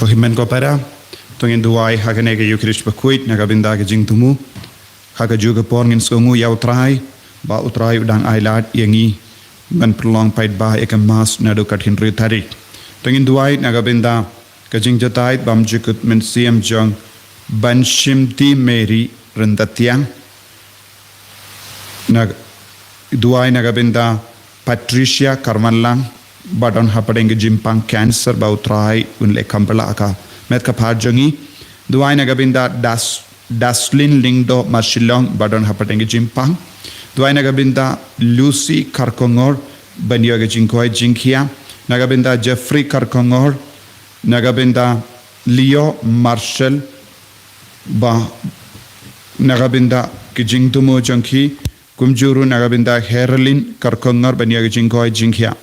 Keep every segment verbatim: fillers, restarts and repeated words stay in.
Hynmen ko para, to ngin duwai ha kane ka Ïukharist bakhuid na ka bynta ka jingthmu. Ha kajuh ka por ngin sngewnguh ïa U Trai ba U Trai u dang ailad ïa ngi ban pynlong paidbah ïa ka Mass naduh ka khathynriew tarik. To ngin duwai na ka bynta ka jingjahthait bymjukut mynsiem jong Banshimti Mary Ryntathiang. Na, duwai na ka bynta Patricia Karmanlang ba don hapdeng ka jingpang cancer ba U Trai un leh kham bha ïa ka met ka phad jong ngi. Duwai na ka bynta Das, Daslin Lyngdoh Marshillong ba don hapdeng ka jingpang. Duwai na ka bynta Lucy Kharkongor ban ïoh ka jingkoit jingkhiah. Na ka bynta Jeffrey Kharkongor, na ka bynta Leo Marshall, ba na ka bynta ka jingthmu jong ki, kumjuh ruh na ka bynta Heralin Kharkongor ban ïoh ka jingkoit jingkhiah.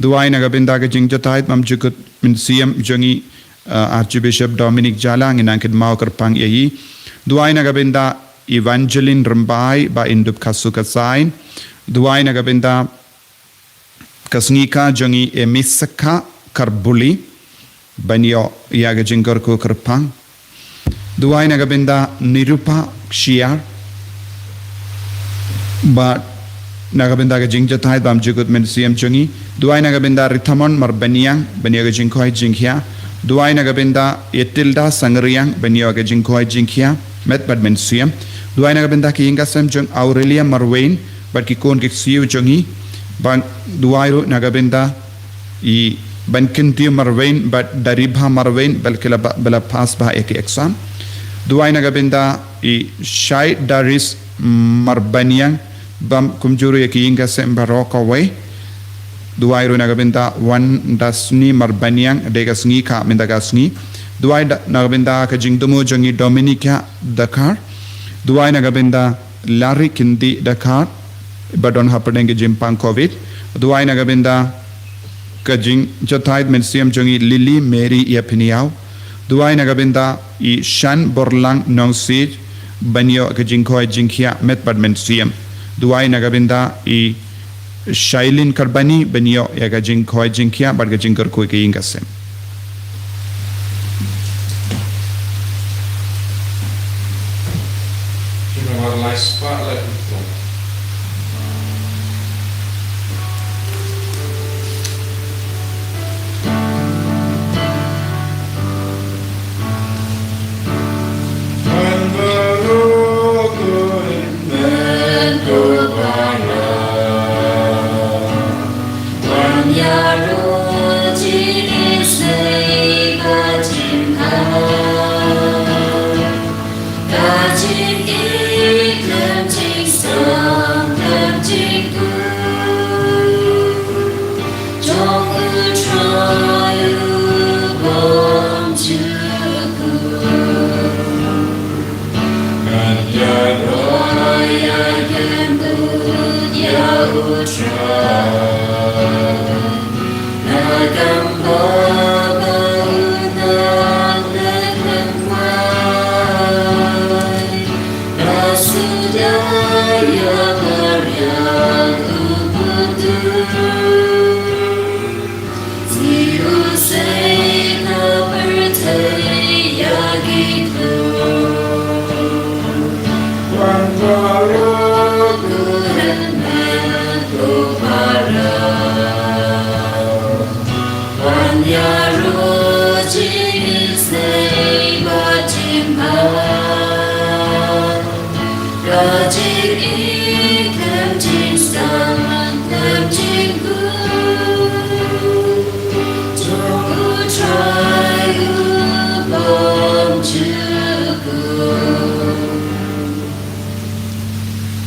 Duwai na ka bynta ka jingjahthait bymjukut mynsiem jong ngi, uh, Archbishop Dominic Jala, ngin nang kynmaw kyrpang ïa i. Duwai na ka bynta Evangeline Rymbai ba in dup khasu khasain. Duwai na ka bynta ka sngikha jong ngi Emisakha Kharbuli ban ïoh ïa ka jingkyrkhu kyrpang. Duwai na ka bynta Nirupa Kshiar ba na ka bynta ka jingjahthait bymjukut mynsiem jong ngi. Duwai na ka bynta Rithamon Marbaniang ban ïoh ka jingkoit jingkhiah. Duwai na ka bynta Etilda Sangriang ban ïoh ka jingkoit jingkhiah met bad mynsiem. Duwai na ka bynta ki ïing ki sem jong Aurelia Marwein bad ki khun ki ksiew jong ngi. Ba duwai ruh na ka bynta i Bankyntiew Marwein bad Daribha Marwein ba ki la ba, ba la pass bha ïa ki exam. Duwai na ka bynta i Shai Daris Marbaniang bad kumjuh ruh ïa ki ïing ki sem baroh kawei. Duwai ruh na ka bynta Wan Dasni Marbaniang, dei ka sngikha mynta ka sngi. Duwai da, na ka bynta ka jingthmu jong ngi Dominica Dkhar. Duwai na ka bynta Larry Kyntiew Dkhar ba don hapdeng ka jingpang covid. Duwai na ka bynta ka jingjahthait mynsiem jong ngi Lily Mary Ïapynïaw. Duwai na ka bynta i Shanborlang Nongsiej ban ïoh ka jingkoit jingkhiah met bad mynsiem. Duwai na ka bynta i Shailin Karbani ban ïoh ïa ka jingkoit jingkhiah bad ka jingkyrkhu ïa ka ïing ka sem.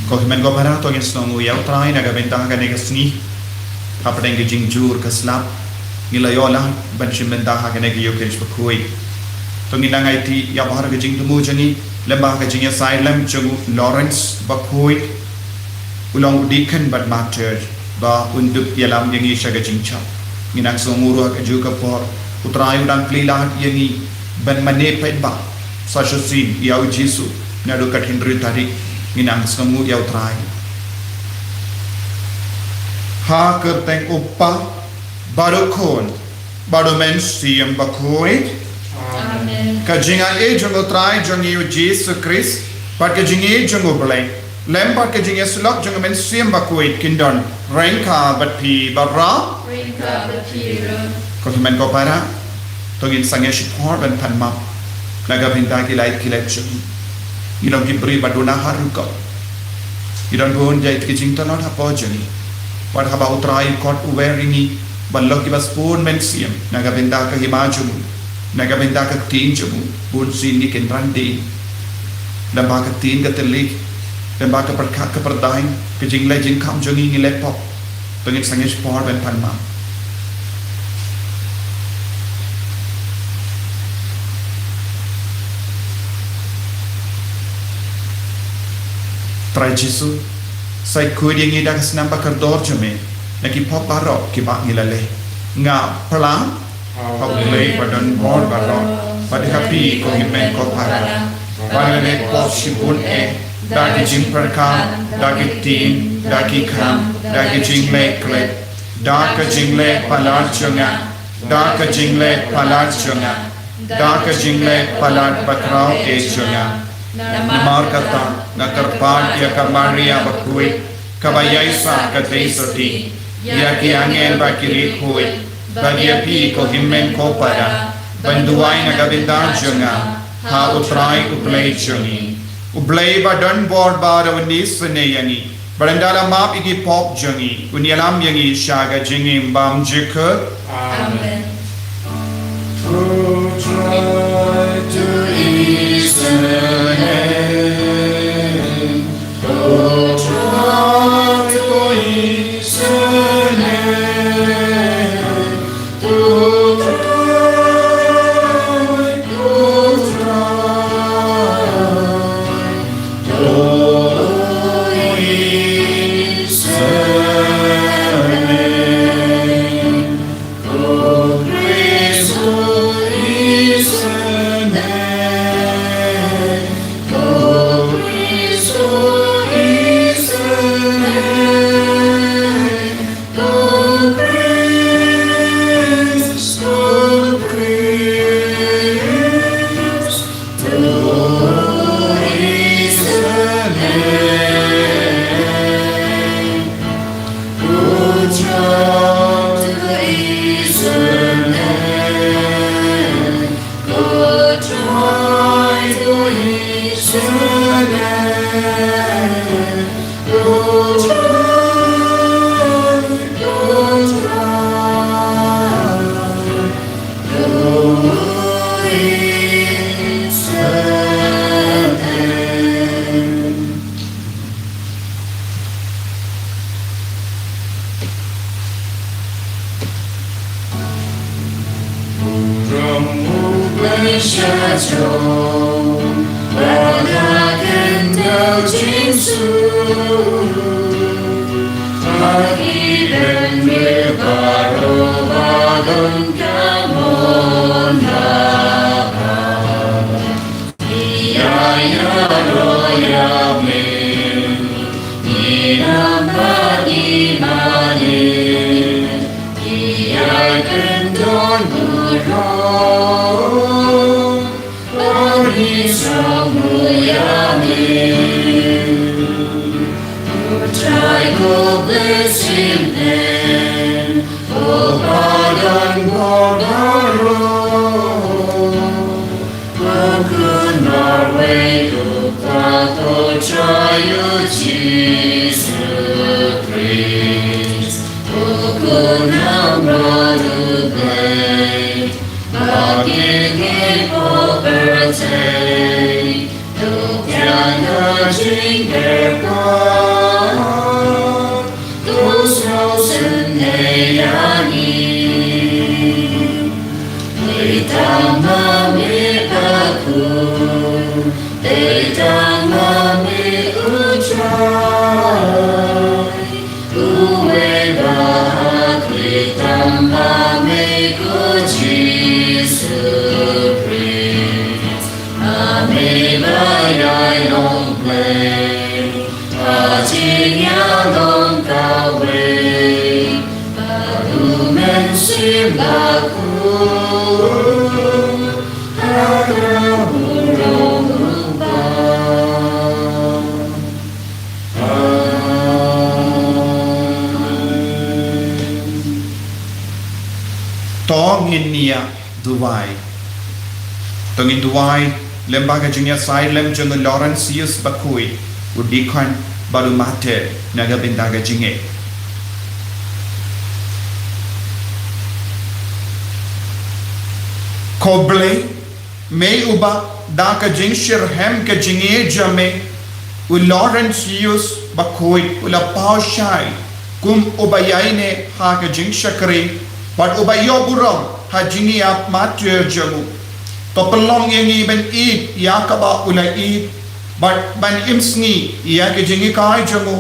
Ko hynmen ko para, to ngin sngewnguh ïa U Trai na ka bynta kane ka sngi. Hapdeng ka jingjur ka slap, ngi la ïoh lad ban shim bynta ha kane ka Ïukharist bakhuid. To ngin nang aiti ïa baroh ka jingthmu jong ngi lem bad ka jingïasaid lem jong u Lawrence bakhuid, u long u deacon bad martyr ba un dup ïalam ïa ngi sha ka jingshah. Ngin nang sngewnguh ruh ha kajuh ka por U Trai u dang plie lad ïa ngi ban mane paidbah sa shisien ïa U Jisu naduh ka khathynriew tarik. Ngin nang sngewnguh ïa U Trai. Ha ka kyrteng U Kpa bad U Khun bad U Mynsiem Bakhuid. Ka jingaiei jong U Trai jong ngi U Jisu Khrist, bad ka jingïeit jong U Blei, lem bad ka jingïasyllok jong U Mynsiem Bakhuid kin don ryngkat bad phi baroh. Ryngkat bad phi ruh. Ko hynmen ko para, to ngin sangeh shipor ban pan map na ka bynta ki lait ki lait jong ngi. Ngi long ki briew ba duna harum ko. Ngi don bun jait ki jingtlot hapoh jong ngi. Wat haba U Trai u khot u wer ïa ngi ban long kiba sbun mynsiem na ka bynta ka hima jong u, na ka bynta ka ktien jong u, bun sien ngi kynran dien. Lem bad ka ktien ka thylliej, lem bad ka pyrkhat ka pyrthei, ka jingleh jingkham jong ngi ngi leh pop. To ngin sangeh shipor ban pan map. Trai Jisu, sa khuid ïa ngi da ka snam ba kordor jong me na ki pop baroh kiba ngi la leh. Nga phla ha U Blei ba don bor baroh, bad ha phi ko hynmen ko para, ba nga la leh pop shibun eh, da ki jingpyrkhat, da ki ktien, da ki kham, da ki jingleh klet, da ka jingleh palat jong nga, da ka jingleh palat jong nga, da ka jingleh palat bakhraw eh jong nga. Namar kata nga kyrpad ïa ka Maria Bakhuid, kaba ïaisah ka dei sotti, ïa ki angel bad ki riewkhuid, bad ïa phi ko hynmen ko para, ban duwai na ka bynta jong nga ha U Trai U Blei jong ngi. U Blei ba don bor baroh un isynei ïa ngi, bad ynda la map ïa ki pop jong ngi, un ïalam ïa ngi sha ka jingim bymjukut. Amen. duwai. To ngin duwai lem bad ka jingïasaid lem jong u Laurentius Bakhuid, u dikon bad u mater na ka bynta ka jingngeit. Ko Blei, me uba da ka jingshitrhem ka jingïeit jong me, u Laurentius Bakhuid u la paw shai kum uba ïaineh ha ka jingshakri bad uba ïoh burom ha jingïap martir jong u. To pynlong ïa ngi ban ïeit ïa kaba u la ïeit bad ban im sngi ïa ka jinghikai jong u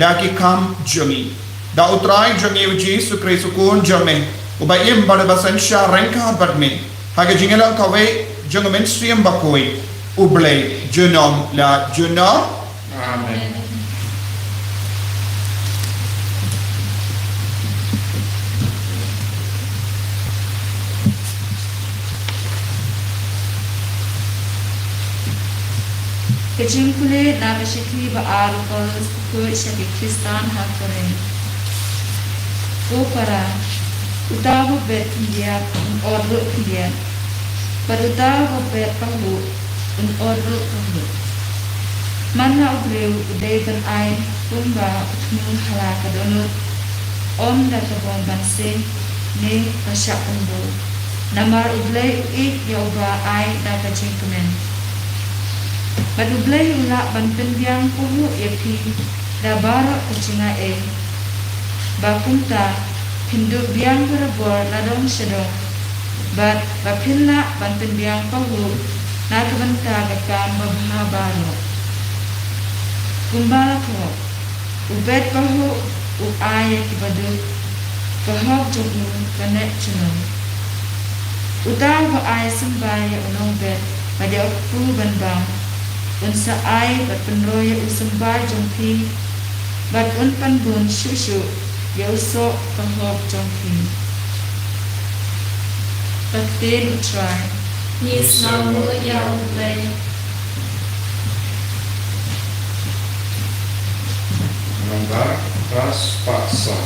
da ki kam jong ngi. Da U Trai jong ngi U Jisu Khrist U Khun jong me, uba im bad uba synshar ryngkat bad me ha ka jingïalang kawei jong U Mynsiem Bakhuid, U Blei junom la junom. Amen. Ka jingpule na ka shithi ba ar u Paulus u khuid sha ki Khristan ha Korinth. Ko para, uta uba bet khyndiat un ot ruh khyndiat, bad uta uba bet pahuh un ot ruh pahuh. Man la u briew u dei ban ai kumba u thmu ha la ka dohnud, ym da ka bym ban sing ne ka shah pynbor. Namar U Blei u ïeit ïa uba ai da ka jingkmen. Bad U Blei u lah ban pynbiang pahuh ïa phi da baroh ka jingaiei. Ba kumta phin duh biang barabor nadong shadong, bad ba phin lah ban pynbiang pahuh na ka bynta ka kam babha baroh. Kumba la thoh, u bet pahuh u ai ïa kiba duk, ka hok jong u ka neh junom. Uta uba ai symbai ïa u nongbet bad ïa u kpu ban bam, un sa ai bad pynroi ïa u symbai jong phi, bad un pynbun shuh shuh ïa u soh ka hok jong phi. Ka ktien U Trai. Ngi sngewnguh ïa U Blei. Nongbar, klas, paksa.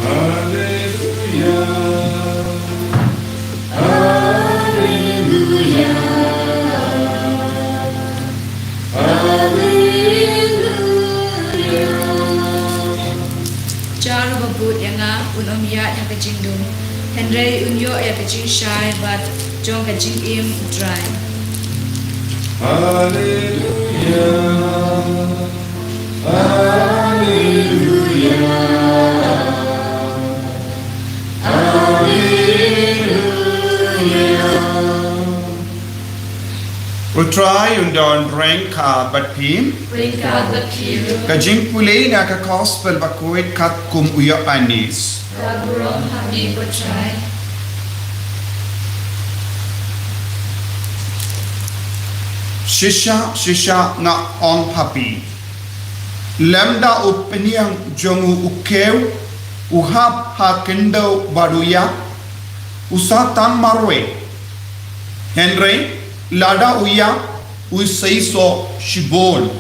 Haleluya. Haleluya. Haleluya. Jar uba bud ïa nga un ym ïaid ha ka jingdum, hynrei un ïoh ïa ka jingshai bad jong ka jingim U Trai. Haleluya. U Trai un don ryngkat bad phi. Ryngkat bad phi ruh. Ka jingpule na ka Gospel bakhuid katkum u Ïoannis. Ka burom ha phi ko Trai. Shisha, shisha nga ong ha phi, lymda u pynïeng jong u u kiew, u hap ha khyndew bad u ïap, u sa tang marwei. Hynrei lada u ïap, u seisoh shibun.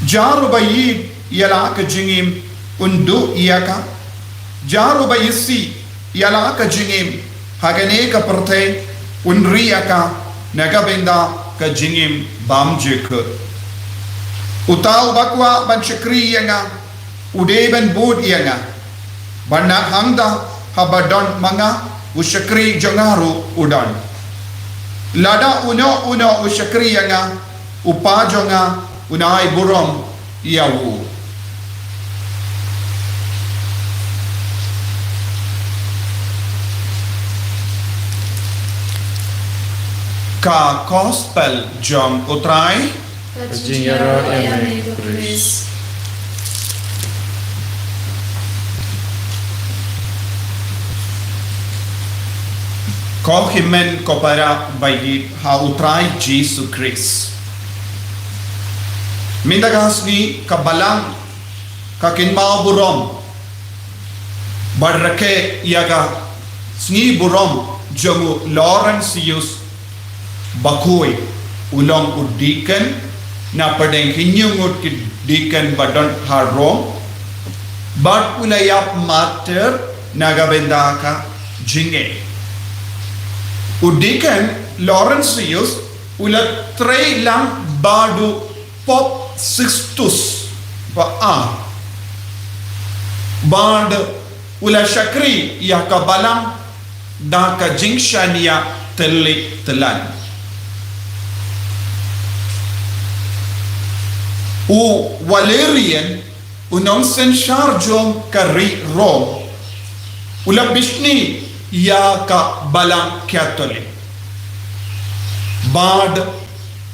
Jar uba ïeit ïa la ka jingim, un duh ïa ka. Jar uba isih ïa la ka jingim ha kane ka pyrthei, un ri ïa ka na ka bynta ka jingim bymjukut. Uta uba kwah ban shakri ïa nga, u dei ban bud ïa nga. Bad na hangta haba don ma nga u shakri jong nga ruh u don. Lada uno uno u shakri ïa nga, u Kpa jong nga un ai burom ïa u. Ka Gospel jong u Trai. Ka jingïaroh ïa me ko Khrist. Ko hynmen ko para ba ïeit ha u Trai Jisu Khrist. Mynta ka sngi ka balang ka kynmaw burom bad rakhe ïa ka sngi burom jong u Laurentius bakhuid, u long u deacon na pdeng hynñiew ngut ki deacon ba don ha Rom, bad u la ïap martyr na ka bynta ka jingngeit. U deacon Laurentius u la trei lang bad u Pope Sixtus ba ar. Bad u la shakri ïa ka balang da ka jingshaniah tylli tyllan. U Valerian, u nongsynshar jong ka ri Rom, u la bishni ïa ka balang Katholik. Bad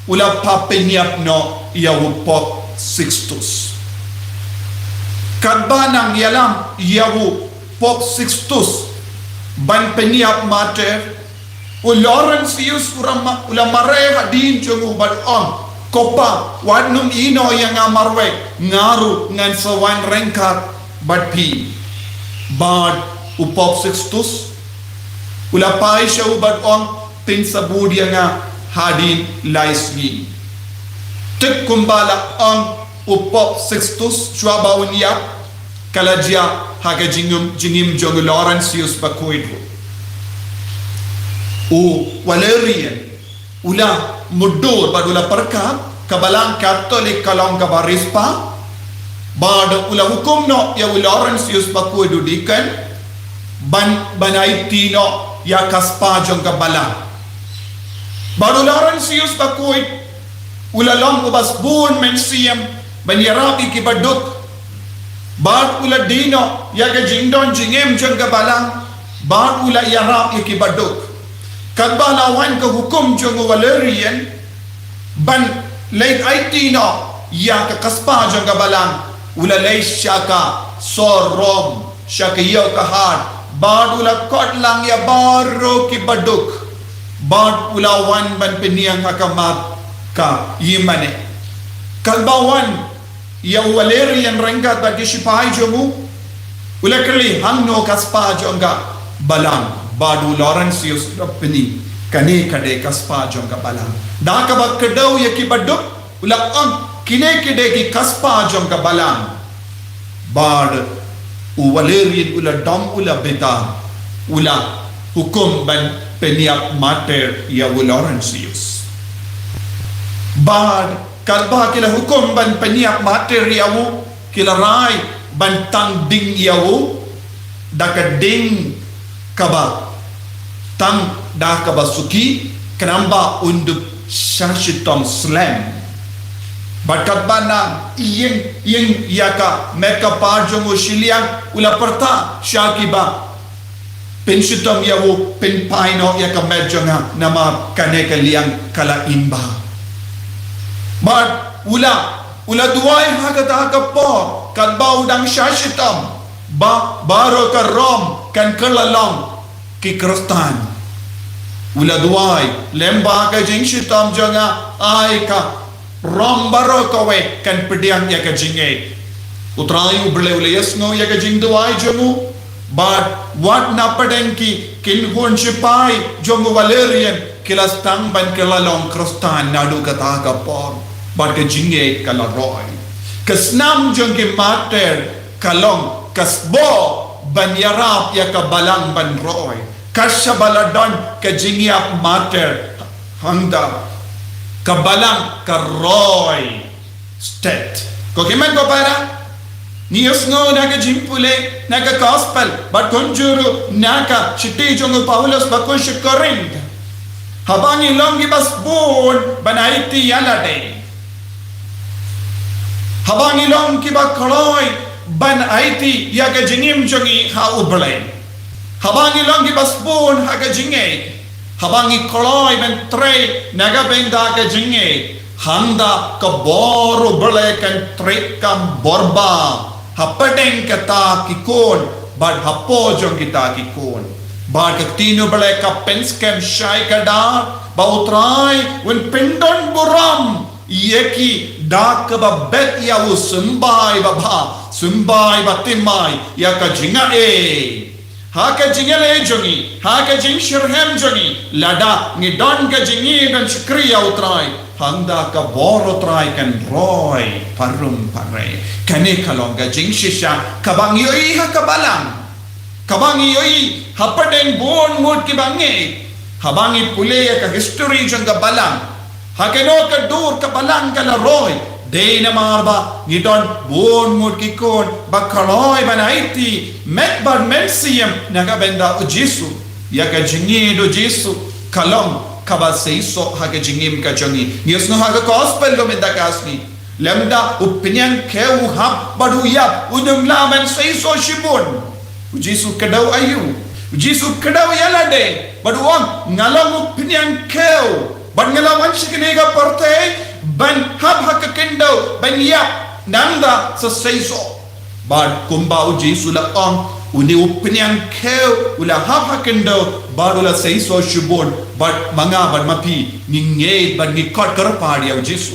u la pynïap noh ïa u Pope Sixtus. Katba nang ïalam ïa u Pope Sixtus ban pynïap martyr, u Laurentius u la ma-, u la mareh hadien jong u bad ong, "Ko Pa, wat nym ïehnoh ïa nga marwei, nga ruh ngan sa wan ryngkat bad phi." Bad u Pope Sixtus u la phai sha u bad ong, "Phin sa bud ïa nga hadien lai sngi." Te kumba la ong u Pope Sixtus shuwa ba un ïap, ka la jia ha ka jingim, jingim jong u Laurentius bakhuid ruh. U Valerian u la mutdur bad u la pyrkhat ka balang Katholik ka long kaba riewspah, bad u la hukum noh ïa u Laurentius bakhuid u deacon ban, ban aiti noh ïa ka spah jong ka balang. Bad u Laurentius bakhuid u la long uba sbun mynsiem ban ïarap ïa ki baduk. Bad u la die noh ïa ka jingdon jingem jong ka balang, bad u la ïarap ïa ki baduk. Katba la wan ka hukum jong u Valerian ban leit aiti noh ïa ka spah jong ka balang, u la leit sha ka sor Rom, sha ka ïew ka hat, bad u la kot lang ïa baroh ki baduk, bad u la wan ban pynïeng ha khmat ka ïingmane. Katba wan ïa u Valerian ryngkat bad ki shipai jong u, u la kylli, "Hangno ka spah jong ka balang?" Bad u Laurentius u la pyni, "Kane ka dei ka spah jong ka balang." Da kaba kdew ïa ki baduk, u la ong, "Kine ki dei ki spah jong ka balang." Bad u Valerian u la dom, u la bitar, u la hukum ban pynïap martyr ïa u Laurentius. Bad katba ki la hukum ban pynïap martyr ïa u, ki la rai ban tang ding ïa u da ka ding kaba tang da kaba suki, khnang ba un dup sha shitom slem. Bad katba nang ïing ïing ïa ka met ka par jong u shiliang, u la pyrta sha kiba pynshitom ïa u, pynphai noh ïa ka met jong nga, namar kane ka liang ka la im bha. Bad u la u la duwai ha kata ka por katba u dang shah shitom, ba baroh ka Rom kan kylla long ki Khristan. U la duwai, lem bad ka jingshitom jong nga, ai ka Rom baroh kawei kan pdiang ïa ka jingngeit. U Trai U Blei u la ïohsngew ïa ka jingduwai jong u, bad wat na pdeng ki kynhun shipai jong u Valerian ki la sdang ban kylla long Khristan naduh kata ka por. Bad ka jingngeit ka la roi. Ka snam jong ki martir ka long ka sboh ban ïarap ïa ka balang ban roi. Ka shaba la don ka jingïap martir, hangta ka balang ka roi stet. Ko hynmen ko para, ngi ïohsngew na ka jingpule na ka gospel bad kumjuh ruh na ka shithi jong u Paulus ba kut sha Korinth. Haba ngi long kiba sbun ban aiti ïa lade, haba ngi long kiba kloi ban aiti ïa ka jingim jong ngi ha U Blei, haba ngi long kiba sbun ha ka jingngeit, haba ngi kloi ban trei na ka bynta ka jingngeit, hangta ka bor U Blei kan trei kam bor bha hapdeng kita ki khun bad hapoh jong kita ki khun. Bad ka ktien U Blei ka pynskhem shai kdar ba U Trai un pyndon burom ïa ki da kaba bet ïa u symbai babha, symbai bathymmai ïa ka jingaiei ha ka jingïaleh jong ngi, ha ka jingshitrhem jong ngi. Lada ngi don ka jingïeit ban shakri ïa U Trai, hangta ka bor U Trai kan roi pharum pharei. Kane ka long ka jingshisha kaba ngi ïohi ha ka balang, kaba ngi ïohi hapdeng bun ngut kiba ngeit. Haba ngi pule ïa ka history jong ka balang, ha kano ka dur ka balang ka la roi? Dei namar ba ngi don bun ngut ki khun ba kloi ban aiti met bad mynsiem na ka bynta U Jisu. Ïa ka jingïeit U Jisu ka long kaba seisoh ha ka jingim ka jong ngi. Ngi ïohsngew ha ka gospel lum mynta ka sngi, lymda u pynïeng khew u hap bad u ïap, um lah ban seisoh shibun. U Jisu kdew aïu? U Jisu kdew ïa lade bad u ong, nga long u pynïeng khew bad nga la wan sha kane ka pyrthei ban hap ha ka khyndew ban ïap, nangta sa seisoh. Bad kumba U Jisu la ong, une u pynïeng khew u la hap ha khyndew bad u la seisoh shibun, bad ma nga bad ma phi ngi ngeit bad ngi khot kyrpad ïa U Jisu.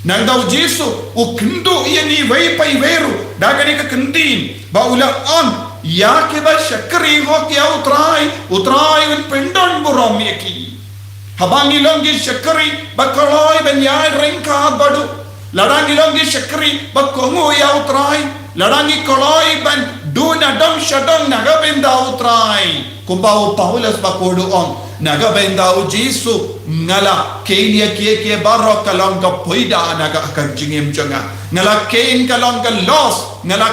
Nangta U Jisu u kynduh ïa ngi iwei pa iwei ruh da kane ka kyntien ba u la ong, ïa kiba shakri hok ïa U Trai, U Trai un pyndon burom ïa ki. Haba ngi long ki shakri ba kloi ban ïaid ryngkat bad u, lada ngi long ki shakri ba kohnguh ïa U Trai, lada ngi kloi ban duh na dong sha dong na ka bynta U Trai, kumba u Paulus ba kut u ong, na ka bynta U Jisu nga la kheiñ ïa kiei kiei baroh, ka long ka pyrthei na ka, ka jingim jong nga. Nga la kheiñ, ka long ka loss, nga la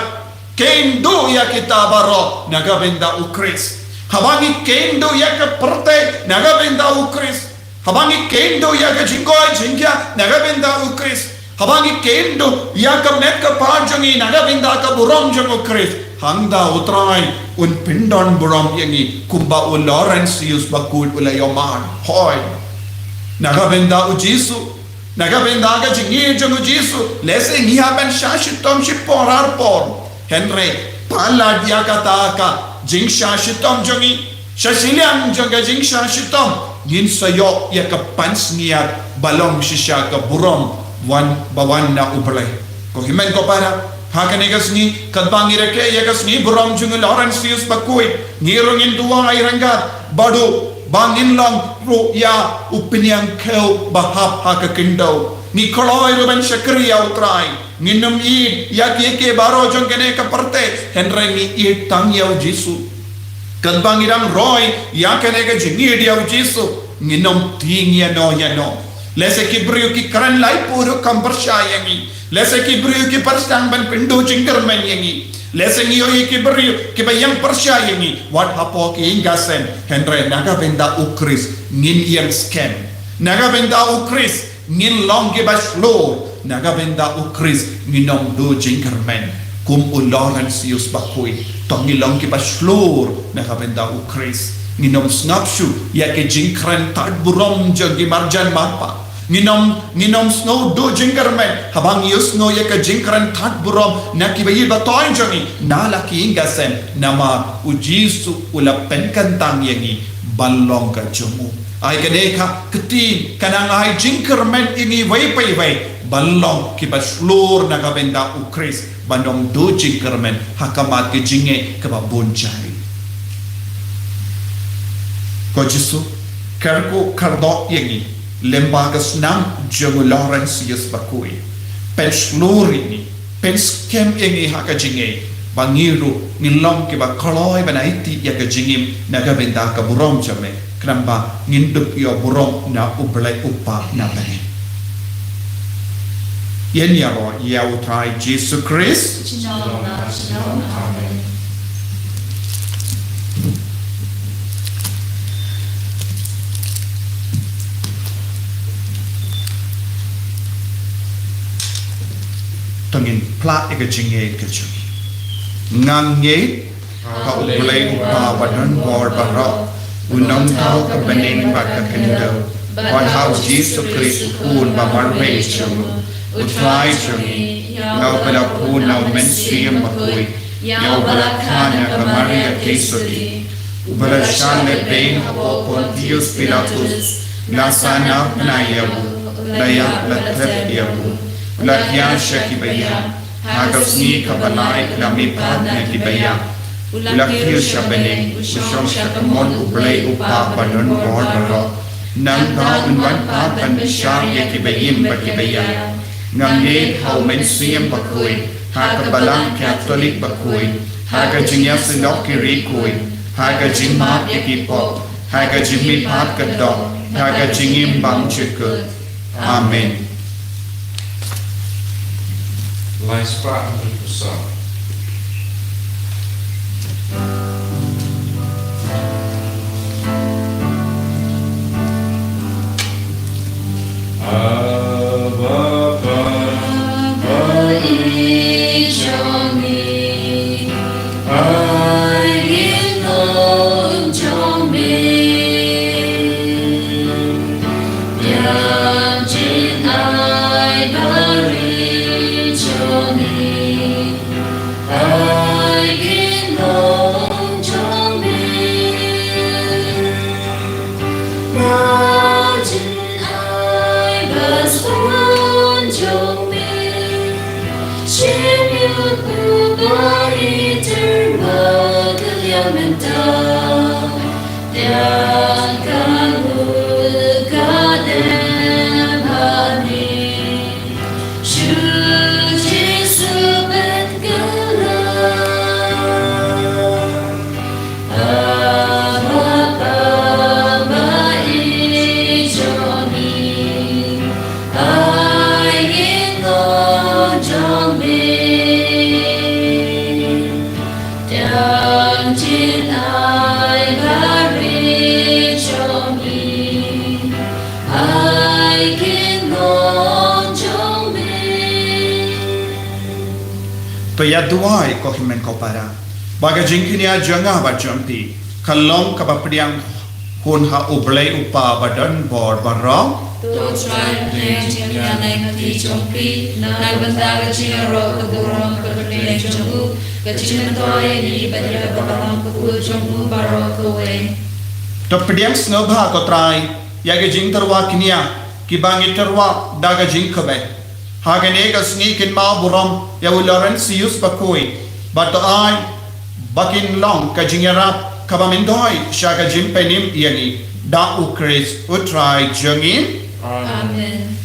kheiñ duh ïa kita baroh na ka bynta U Khrist. Haba ngi kheiñ duh ïa ka pyrthei na ka bynta U Khrist, haba ngi kheiñ duh ïa ka jingkoit jingkhiah na ka bynta U Khrist, haba ngi kheiñ duh ïa ka met ka par jong ngi na ka bynta ka burom jong U Khrist, hangta U Trai un pyndon burom ïa ngi, kumba u Laurentius ba kut u la ïohmad. Hooid, na ka bynta U Jisu, na ka bynta ka jingïeit jong U Jisu, lehse ngi hap ban shah shitom shipor arpor, hynrei palat ïa kata ka jingshah shitom jong ngi, sha shiliang jong ka jingshah shitom ngin sa ïoh ïa ka pansngiat ba long shisha, ka burom wan, ba wan na U Blei. Ko hynmen ko para, ha kane ka sngi katba ngi rakhe ïa ka sngi burom jong u Laurentius ba kut, ngi ruh ngin duwai ryngkat bad u ba ngin long ruh ïa u pynïeng khew ba hap ha ka khyndew. Ngi kloi ruh ban shakri ïa U Trai. Ngin ym ïeit ïa kiei kiei baroh jong kane ka pyrthei, hynrei ngi ïeit tang ïa U Jisu. Katba ngi dang roi ïa kane ka jingïeit ïa U Jisu, ngin ym tieng ïano ïano. Lehse ki briew ki kren laiphew ruh kam pyrshah ïa ngi. Lehse ki briew ki pyrshang ban pynduh jingkyrmen ïa ngi. Lehse ngi ïohi ki briew kiba ïeng pyrshah ïa ngi wat hapoh ki ïing ki sem, hynrei na ka bynta U Khrist ngin ïeng skhem. Na ka bynta U Khrist ngin long kiba shlur. na ka bynta u Khrist, ngin ym duh jingkyrmen kum u Laurentius bakhuid. To ngin long kiba shlur na ka bynta u Khrist. Ngin ym sngap shuh ïa ka jingkren tad burom jong ki marjan marpa. Ngin ym, ngin ym sngew duh jingkyrmen haba ngi ïohsngew ïa ka jingkren tad burom na kiba ïeit ba thoh jong ngi, na la ki ïing ka sem, namar u Jisu u la pynkyntang ïa ngi ban long ka jong u. Ai kane ka ktien ka nang ai jingkyrmen ïa ngi iwei pa iwei ban long kiba shlur na ka bynta u Khrist, ban ym duh jingkyrmen ha khmat ka jingngeit kaba bun jait. Ko Jisu, kyrkhu kyrdoh ïa ngi lyngba ka snam jong u Laurentius bakhuid. Pynshlur ïa ngi, pynskhem ïa ngi ha ka jingngeit, ba ngi ruh ngin long kiba kloi ban aiti ïa ka jingim na ka bynta ka burom jong me, khnang ba ngin dup ïoh burom na u Blei u Kpa na bneng. Ïa ngi ïaroh ïa u Trai Jisu Khrist. Junom la junom. Amen. To ngin phla ïa ka jingngeit ka jong ngi. Nga ngeit ha u Blei u Kpa ba don bor baroh, u nongthaw ka bneng bad ka khyndew, bad ha u Jisu Khrist u Khun ba marwei jong u, u Trai jong ngi, ïa uba la phun na u Mynsiem Bakhuid, ïa uba la kha na ka Maria Theisotti, uba la shah lehbeiñ hapoh Pontius Pilatus, la sahnarphna ïa u, la ïap la thep ïa u, la thiah sha ki baïap, ha ka sngi kaba lai u la mihpat na ki baïap, u la kiew sha bneng, u shong sha kamon u Blei u Kpa ba don bor baroh. Nangta un wan pat ban bishar ïa ki baïm bad ki baïap. Nga ngeit ha u Mynsiem Bakhuid, ha ka Balang Katholik bakhuid, ha ka jingïasyllok ki riewkhuid, ha ka jingmap ïa ki pop, ha ka jingmihpat ka doh, ha ka jingim bymjukut. Amen. Lai spah hynriew phew saw. Abba, Abba, i jong ngi, ai ngin long jong me. Ïa jin ai bari jong ngi, ai ngin long jong me. Ïa jin ai ba sngewbha jong me. Shim ïa u ba i tyrwa ka liang mynta. Ïa ka ngut ka dei ba ni. Shu Jisu pynkylla. Abba, Abba, i jong ngi, ai ngin long jong me. Ïa jin ai bari jong ngi, ai ngin long jong me. To ïa duwai ko hynmen ko para. Ba ka jingkñia jong nga bad jong phi ka long kaba pdiang hun ha u Blei u Kpa ba don bor baroh. To Trai, pdiang jingkñia na ka kti jong phi na ka bynta ka jingïaroh ka burom ka kyrteng jong u, ka jingmyntoi ïa ngi bad ïa ka balang ka kut jong u baroh kawei. To pdiang sngewbha ko Trai ïa ka jingtyrwa kñia kiba ngi tyrwa da ka jingkmen. Ha kane ka sngi kynmaw burom ïa u Laurentius bakhuid, bad to ai ba kin long ka jingïarap kaba myntoi sha ka jingpynim ïa ngi, da u Khrist u Trai jong ngi. Amen.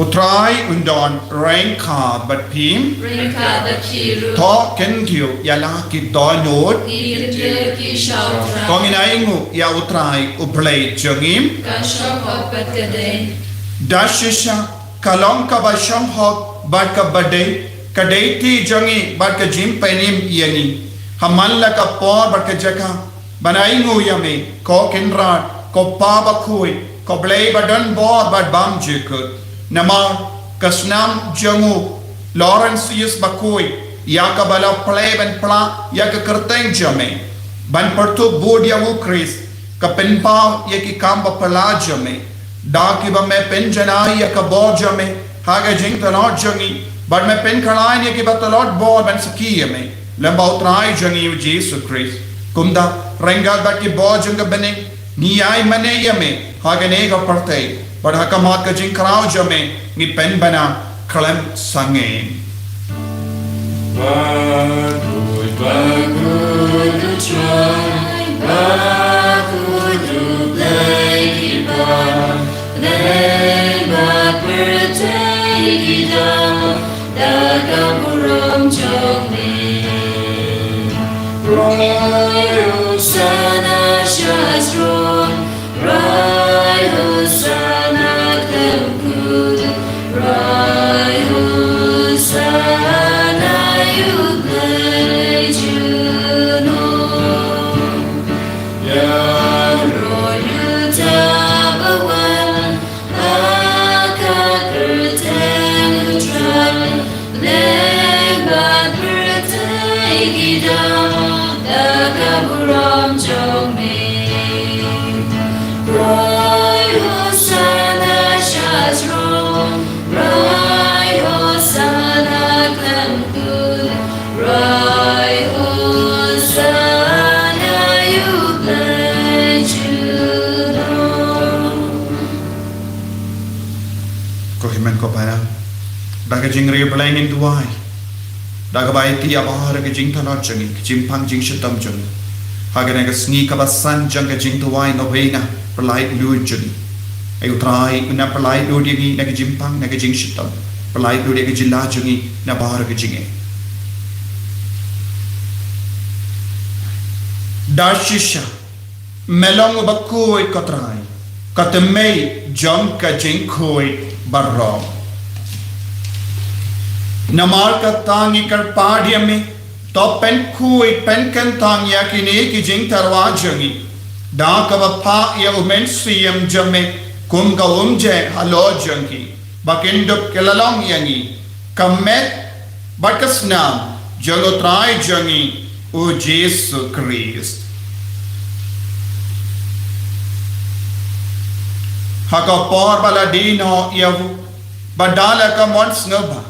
U Trai un don ryngkat bad phi. Ryngkat bad phi ruh. To kyntiew ïa la ki dohnud. Ki kyntiew ki sha u Trai. To ngin ainguh ïa u Trai u Blei jong ngi. Ka shong hok bad ka dei. Da shisha ka long kaba shong hok bad kaba dei. ka deiti jong ngi bad ka jingpynim ïa ngi. Ha man la ka por bad ka jaka ban ai nguh ïa me, ko Kynrad, ko Pa bakhuid, ko Blei badonbor bad bymjukut. Namar ka snam jong u Laurentius bakhuid, ïa kaba la plie ban pla ïa ka kyrteng jong me, ban pyrtup bud ïa u Khrist, ka pynpaw ïa ki kam baphylla jong me. Da kiba me pynjanai ïa ka bor jong me ha ka jingtlot jong ngi, bad me pynkhlaiñ ïa kiba tlot bor ban sakhi ïa me lem bad u Trai jong ngi u Jisu Khrist. Kumta, ryngkat bad ki bor jong ka bneng, ngi ai mane ïa me ha kane ka pyrthei, bad ha khmat ka jingkhraw jong me ngi pynbna khlem sangeh. Bakhuid, bakhuid u Trai, bakhuid U Blei ki bymman, lem bad pyrthei ki dap da ka burom jong me. Rwai Hosana sha throne, rwai Hosana khlem kut, rwai Hosana ïa U Blei junom. Ïaroh ïa uta uba wan ha ka kyrteng U Trai, lem bad pyrthei ki dap da ka burom jong me. Rwai Hosana sha throne, rwai Hosana khlem kut, rwai Hosana ïa U Blei junom. Ko hynmen ko para, da ka jingriewblei ngin duwai, da kaba aiti ïa baroh ki jingtlot jong ngi, ki jingpang jingshitom jong ngi, ha kane ka sngi kaba san jong ka jingduwai novena, pyllait luid jong ngi. Ai U Trai, un pyllait luid ïa ngi na ka jingpang, na ka jingshitom, pyllait luid ïa ka jinglah jong ngi na baroh ki jingeh. Da shisha me long uba khuid, ko Trai, ka tymmen jong ka jingkhuid baroh. Namar kata ngi kyrpad ïa me, to pynkhuid pynkyntang ïa kine ki jingtyrwa jong ngi, da kaba phah ïa U Mynsiem jong me kum ka umjai halor jong ki, ba kin dup ki la long ïa ngi ka met bad ka snam jong U Trai jong ngi U Jisu Khrist. Ha ka por ba la die noh ïa u, bad da la ka mon sngewbha,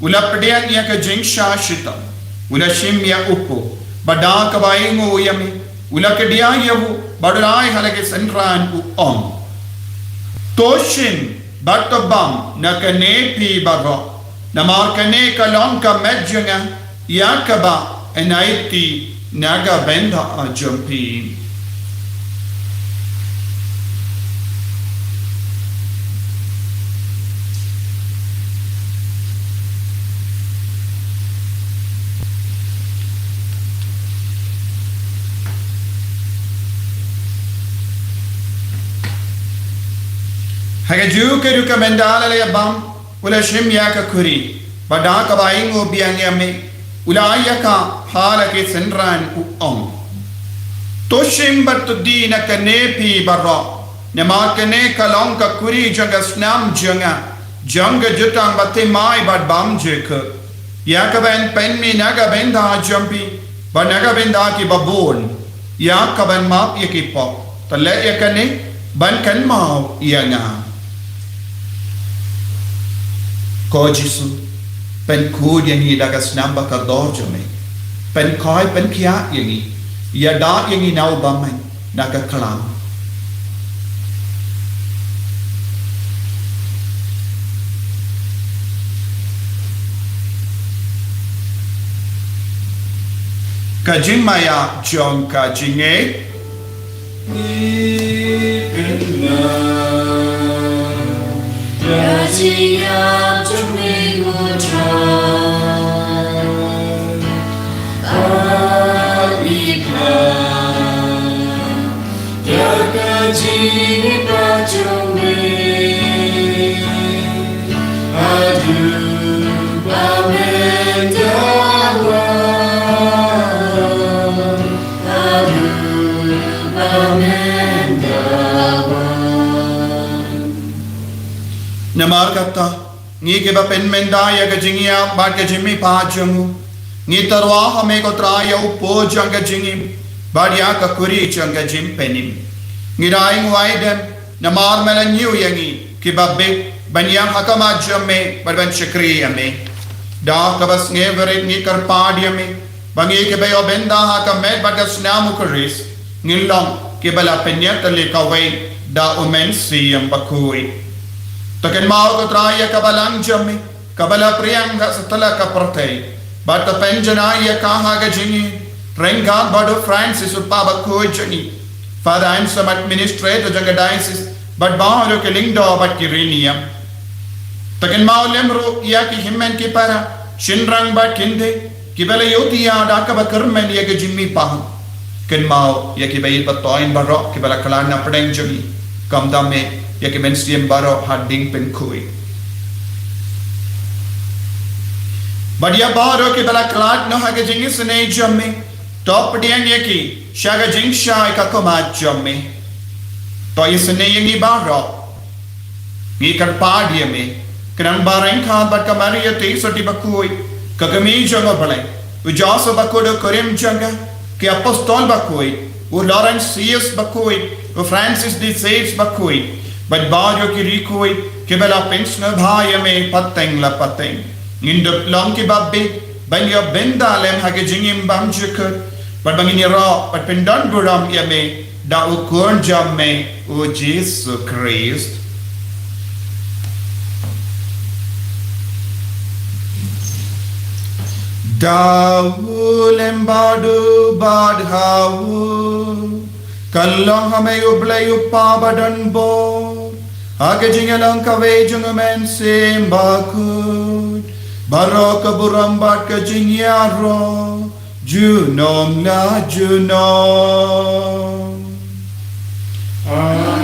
u la pdiang ïa ka jingshah shitom, u la shim ïa u kpu, bad da kaba ainguh ïa me, u la kdiah ïa u, bad u la ai ha la ki synran, u ong: To shim bad to bam na kane phi baroh, namar kane ka long ka met jong nga, ïa kaba yn aiti na ka bynta jong phi. Ha kajuh ka rukom, ynda la ïa bam, u la shim ïa ka khuri, bad da kaba ainguh biang ïa me, u la ai ïa ka ha la ki synran, u ong: To shim bad to die na kane phi baroh, namar kane ka long ka khuri jong ka snam jong nga, jong ka jutang bathymmai bad bymjukut, ïa kaba yn pynmih na ka bynta jong phi bad na ka bynta kiba bun, ïa kaban map ïa ki pop. To leh ïa kane ban kynmaw ïa nga. Ko Jisu, pynkhuid ïa ngi da ka snam bakordor jong me. Pynkhuid pynkhiah ïa ngi. Ïada ïa ngi na u bymman, na ka khlam. Ka jingmaïa jong ka jingngeit. Ngi pynbna ïa ka jingïap jong me, ko Trai. Bad ngi pynbna ïa ka jingïap jong me. Haduh ba me Namar kata, ngi kiba pynmynda ïa ka jingïap bad ka jingmihpat jong u, ngi tyrwa ha me ko Trai ïa u po jong ka jingim bad ïa ka kuri jong ka jingpynim. Ngi dang wai dem, namar me la ñiew ïa ngi kiba bit ban ïeng ha khmat jong me bad ban shakri ïa me. Da kaba sngewrit ngi kyrpad ïa me ba ngi kiba ïoh bynta ha ka met bad ka snam u Khrist ngin long kiba la pynïatylli kawei da u Mynsiem Bakhuid. To kynmaw ko Trai ïa ka balang jong me kaba la pdiang ha satlak ka pyrthei bad to pynjanai ïa ka ha ka jingïeit ryngkat bad u Francis u Papa bakhuid jong ngi, Father Anselm administrator jong ka diocese bad baroh ki lyngdoh bad ki riewniam. To kynmaw lem ruh ïa ki hynmen ki para, shynrang bad kynthei kiba la ïohthiah da kaba kyrmen ïa ka jingmihpat. Kynmaw ïa kiba ïeit ba toiñ baroh kiba la khlad na pdeng jong ngi, khamtam eh ïa ki mynsiem baroh ha ding pynkhuid. Bad ïa baroh kiba la khlad noh ha ka jingisynei jong me, to pdiang ïa ki sha ka jingshai ka khmat jong me. To isynei ïa ngi baroh. Ngi kyrpad ïa me, khnang ba ryngkat bad ka Maria Theisotti bakhuid, ka kmie jong u Blei, u Joseph bakhuid u kurim jong ka, ki apostol bakhuid, u Laurentius bakhuid, u Francis de Sales bakhuid, bad baroh ki riewkhuid kiba la pynsngewbha ïa me pateng la pateng, ngin dup long kiba bit ban ïoh bynta lem ha ka jingim bymjukut, bad ba ngin ïaroh bad pyndonburom ïa me da u Khun jong me u Jisu Khrist. Da u lem bad u bad ha u, ka long ha me u Blei u Kpa badonbor, ha ka jingïalong kawei jong u Mynsiem Bakhuid, baroh ka burom bad ka jingïaroh junom la junom. Amen.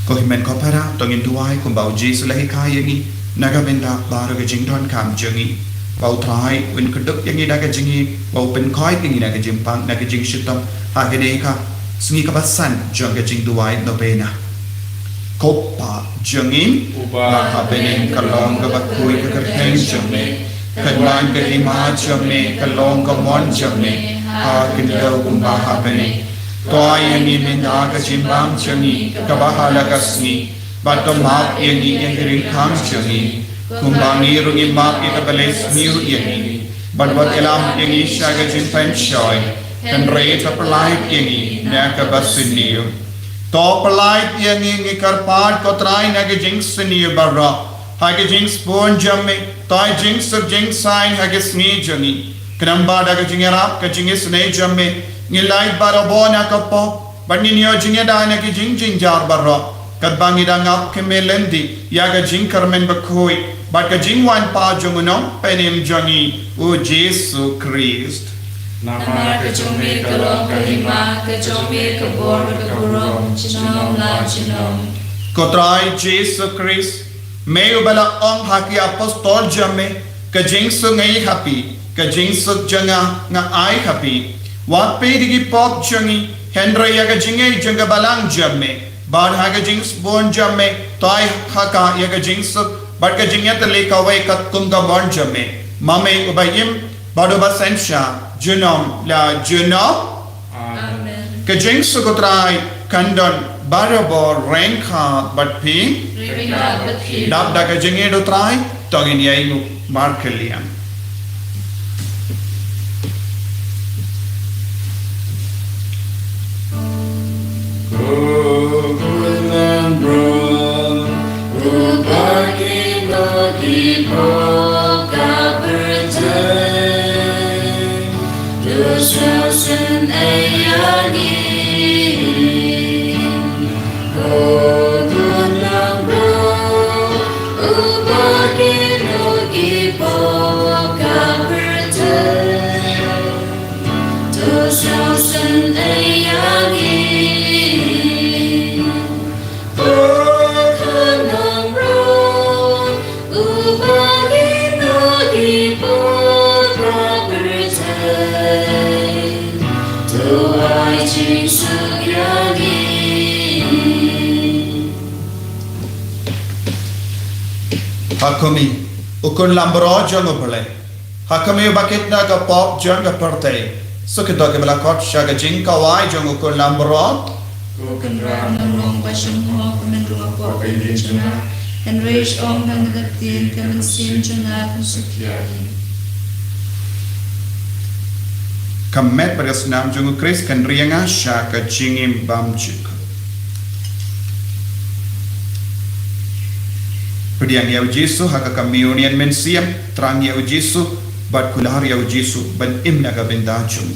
Ko hynmen ko para, to ngin duwai kumba u Jisu u la hikai ïa ngi, na ka bynta baroh ka jingdonkam jong ngi. Ba u Trai un kdup ïa ngi da ka jingïeit, ba u pynkhuid ïa ngi na ka jingpang, na ka jingshitom, ha kane ka sngi kaba san jong ka jingduwai novena. Ko Pa jong ngi, uba ha bneng, ka long kaba khuid ka kyrteng jong me, ka don ka hima jong me, ka long ka mon jong me, ha khyndew kumba ha bneng. To ai ïa ngi mynta ka jingbam jong ngi kaba ha la ka sngi, bad to map ïa ngi ïa ki ryngkang jong ngi, kumba ngi ruh ngi map ïa kiba leh sniew ïa ngi. Bad wat ïalam ïa ngi sha ka jingpynshoi, hynrei to pyllait ïa ngi na kaba sniew. To pyllait ïa ngi, ngi kyrpad ko Trai, na ka jingsniew baroh, ha ka jingsbun jong me, to ai jingsuk jingsaiñ ha ka sngi jong ngi, khnang ba da ka jingïarap ka jingisynei jong me, ngin lait barabor na ka pop, bad ngin ïoh jingïada na ki jingjynjar baroh, katba ngi dang ap khmih lynti ïa ka jingkyrmen bakhuid bad ka jingwan pat jong u Nongpynim jong ngi, u Jisu Khrist. Namar ka jong me ka long ka hima, ka jong me ka bor, ka burom junom la junom. Ko Trai Jisu Khrist, me uba la ong ha ki apostol jong me, ka jingsuk nga ai ha phi, ka jingsuk jong nga nga ai ha phi. Wat peit ïa ki pop jong ngi, hynrei ïa ka jingngeit jong ka balang jong me. Bad ha ka jingsbun jong me, to ai ha ka ïa ka jingsuk bad ka jingïatylli kawei katkum ka mon jong me, ma me uba im bad uba synshar junom la junom. Amen. Ka jingsuk u Trai kan don barabor ryngkat bad phi. Ryngkat bad phi. Dap da ka jingïeit u Trai, to ngin ïainguh markylliang. Ko Khun Nongburom uba kynnoh ki pop ka pyrthei, to sngewsynei ïa ngi. Ko Khun Nongburom uba kynnoh ki pop Ha khmih, u khun langbrot jong U Blei. Ha khmih, uba kit na ka pop jong ka pyrthei. Sa kito kiba la khot sha ka jingkawei jong u khun langbrot. Ko Kynrad, nga ong ba shong mo, ko men ruh pop ïa ka jingkyrkhu. Hynrei shong mo ha ka ktien ka mynsiem jong nga, kan suk ïa ngi. Ka met bad ka snam jong U Khrist kan ri ïa nga sha ka jingim bymjukut. Pdiang ïa U Jisu ha ka communion mynsiem, thrang ïa U Jisu, bad kular ïa U Jisu ban im na ka bynta jong u.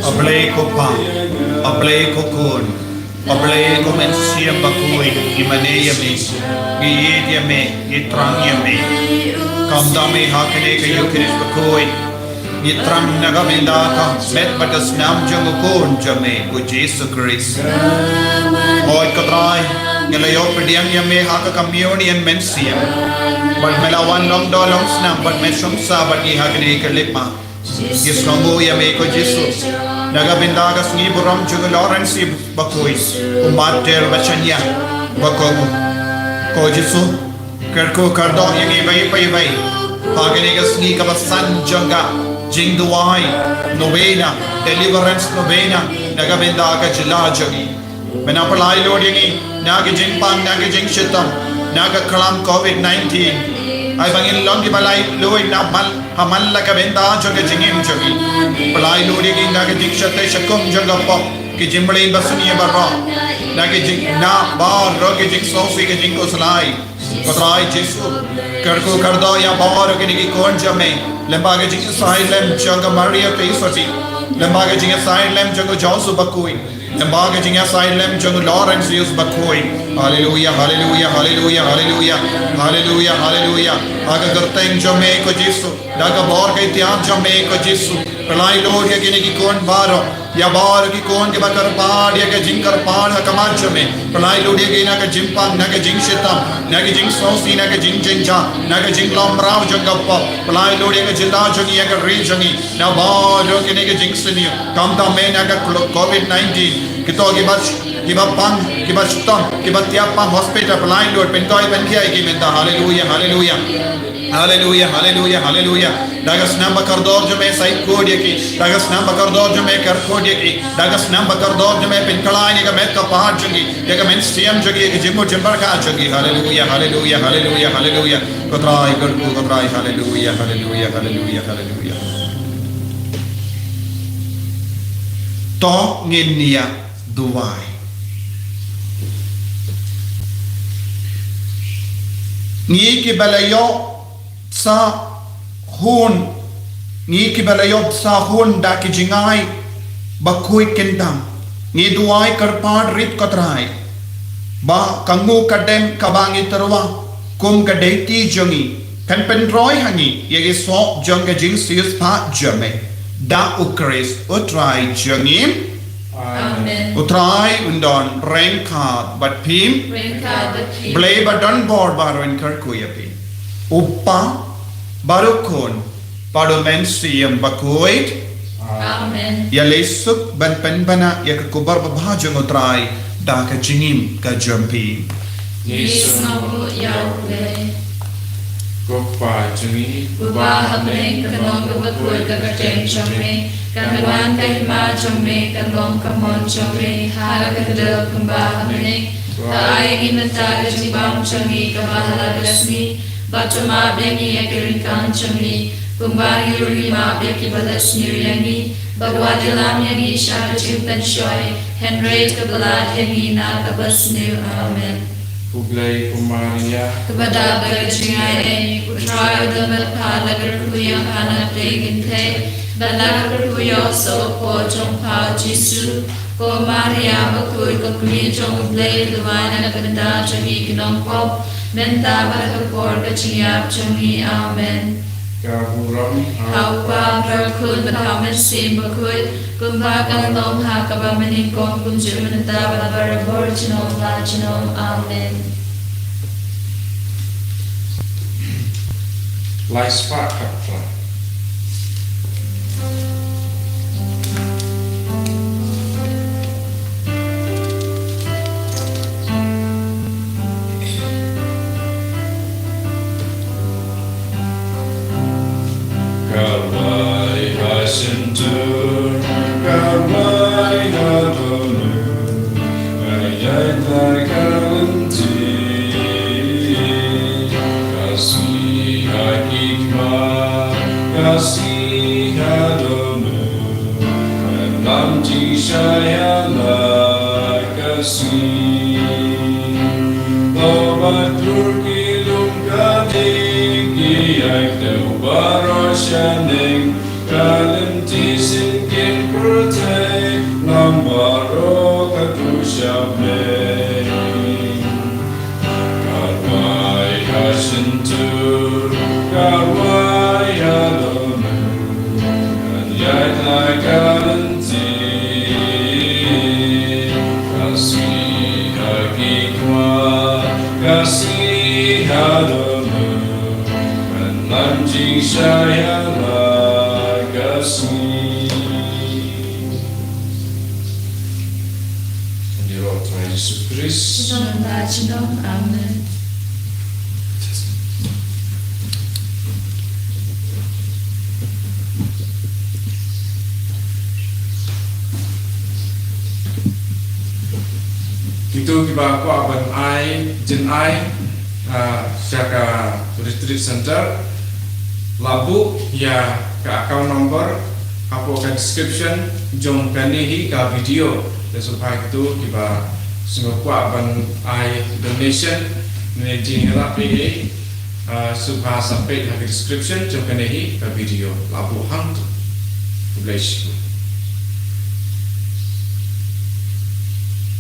A Blei ko Pa, A Blei ko Khun, A Blei ko Mynsiem Bakhuid, ngi mane ïa me, ngi ïeit ïa me, ngi thrang ïa me. Kumta me ha kane ka Eukharist bakhuid, ngi thrang na ka bynta ka met bad ka snam jong u Khun jong me, u Jisu Khrist. Hooid ko Trai, ngi la ïoh pdiang ïa me ha ka communion mynsiem. Bad me la wan long doh long snam bad me shong sah bad ngi ha kane ka lipmat. Ngi sngewnguh ïa me ko Jisu. Na ka bynta ka sngi burom jong u Lawrence bakhuid, u martir ba shaniah, ba kohnguh. Ko Jisu, kyrkhu kyrdoh ïa ngi iwei pa iwei ha kane ka sngi kaba san jong ka jingduwai, novena, deliverance novena, na ka bynta ka jylla jong ngi. Me nang pynlait lut ïa ngi na ka jingpang, na ka jingshitom, na ka khlam covid nineteen. Ai ba ngin long kiba lait lut na man, ha man la ka bynta jong ka jingim jong ngi. Pynlait lut ïa ngi na ka jingsheptieng shakum jong ka pop, ki jingmlien ba sniew baroh, na ka jing, na baroh ki jingsngewsih, ki jingkhuslai. Ko Trai Jisu, kyrkhu kyrdoh ïa baroh kine ki khun jong me, lyngba ka jingïasyriem jong ka Maria Theisotti, lyngba ka jingïasyriem jong u Joseph bakhuid, lyngba ka jingïasyriem jong u Laurentius bakhuid. Haleluia, haleluia, haleluia, haleluia, haleluia, haleluia. Ha ka kyrteng jong me ko Jisu, da ka bor ka ïtiar jong me ko Jisu, pynlait lut ïa kine ki khun baroh. Ïa baroh ki khun kiba kyrpad ïa ka jingkyrpad ha khmat jong me. Pynlait lut ïa ki na ka jingpang, na ka jingshitom, na ka jingsngewsih, na ka jingjynjar, na ka jinglong mraw jong ka pop. Pynlait lut ïa ka jylla jong ngi, ïa ka ri jong ngi na baroh kine ki jingsniew. Kumta me na ka covid nineteen, kito kiba, kiba pang, kiba shitom, kiba tiap pang hospital, pynlait lut, pynkhuid pynkhia ïa ki mynta. Haleluia, haleluia. Haleluia, haleluia, haleluia. Da ka snam ba kordor jong me sa ïakhun ïa ki. Da ka snam ba kordor jong me kyrkhu ïa ki. Da ka snam ba kordor jong me pynkylla ïa ka met ka phad jong ki, ïa ka mynsiem jong ki, ïa ka jingmut jingpyrkhat jong ki. Haleluia, haleluia, haleluia, haleluia. Ko Trai, kyrkhu ko Trai. Haleluia, haleluia, haleluia, haleluia. To ngin ïa duwai. Ngi kiba la ïoh sa hun, ngi kiba la ïoh sa hun da ki jingai bakhuid kyntang, ngi duwai kyrpad rit ko Trai, ba ka nguh ka dem kaba ngi tyrwa kum ka deiti jong ngi, Kan pynroi ha ngi ïa ki soh jong ka jingsiewspah jong me da U Khrist U Trai jong ngi. Amen. U Trai un don ryngkat bad phi. Ryngkat bad phi. Blei ba don bor baroh un kyrkhu ïa phi. U Kpa, bad U Khun, bad U Mynsiem Bakhuid. Amen. Ïa leit suk ban pynbna ïa ka khubor babha jong U Trai da ka jingim ka jong phi. Ngi sngewnguh ïa U Blei. Ko Kpa jong ngi uba ha bneng, kan long kaba khuid ka kyrteng jong me, kan wan ka hima jong me, kan long ka mon jong me ha ka kyrteng kumba ha bneng. Ba ai ïa ngi mynta ka jingbam jong ngi kaba ha la ka sngi, bad to map ïa ngi ïa ki ryngkang jong ngi, kumba ngi ruh ngi map ïa kiba la sniew ïa ngi, bad wat ïalam ïa ngi sha ka jingpynshoi, hynrei to kylla ïa ngi na kaba sniew. Amen. U Blei kum Maria. Kaba dap da ka jingaiei, U Trai u don bad pha, la kyrkhu ïa pha na pdeng kynthei, bad la kyrkhu ïa u soh u pop jong pha U Jisu. Ko Maria bakhuid, ko kmie jong U Blei, duwai na ka bynta jong ngi ki nongpop, mynta bad ha ka por ka jingïap jong ngi. Amen. Ka burom ha U Kpa, ha U Khun bad ha U Mynsiem Bakhuid, kumba ka la long ha kaba mynnyngkong, kumjuh mynta bad barabor, junom la junom. Amen. Lai spah khatphra. Ka rwai ha shyntur, ka rwai ha dohnud, ka ïaid la ka lynti. Ka sngi ha ki khmat, ka sngi ha dohnud, ka lam jingshai ha la ka sngi. Lo ba dur ki lum ka ding, ki ïaid kdew baroh shaneng, ka lynti syngkien pyrthei, lam baroh ka duh sha bneng. Ka rwai ha shyntur, ka rwai ha dohnud, kan ïaid la ka lynti. Ka sngi ha ki khmat, ka sngi ha dohnud, kan lam jingshai ha la ka sngi. Ïaroh Trai Jisu Khrist. Junom la junom. Amen. Kito kiba kwah ban ai jynai, ah, sha ka retreat center, la buh ïa ka account number hapoh ka description jong kane hi ka video. Te sngewbha kito kiba sngewkwah ban ai donation ne jingïarap ei ei, ah, sngewbha sa peit ha ka description jong kane hi ka video, la buh hangto. God bless you.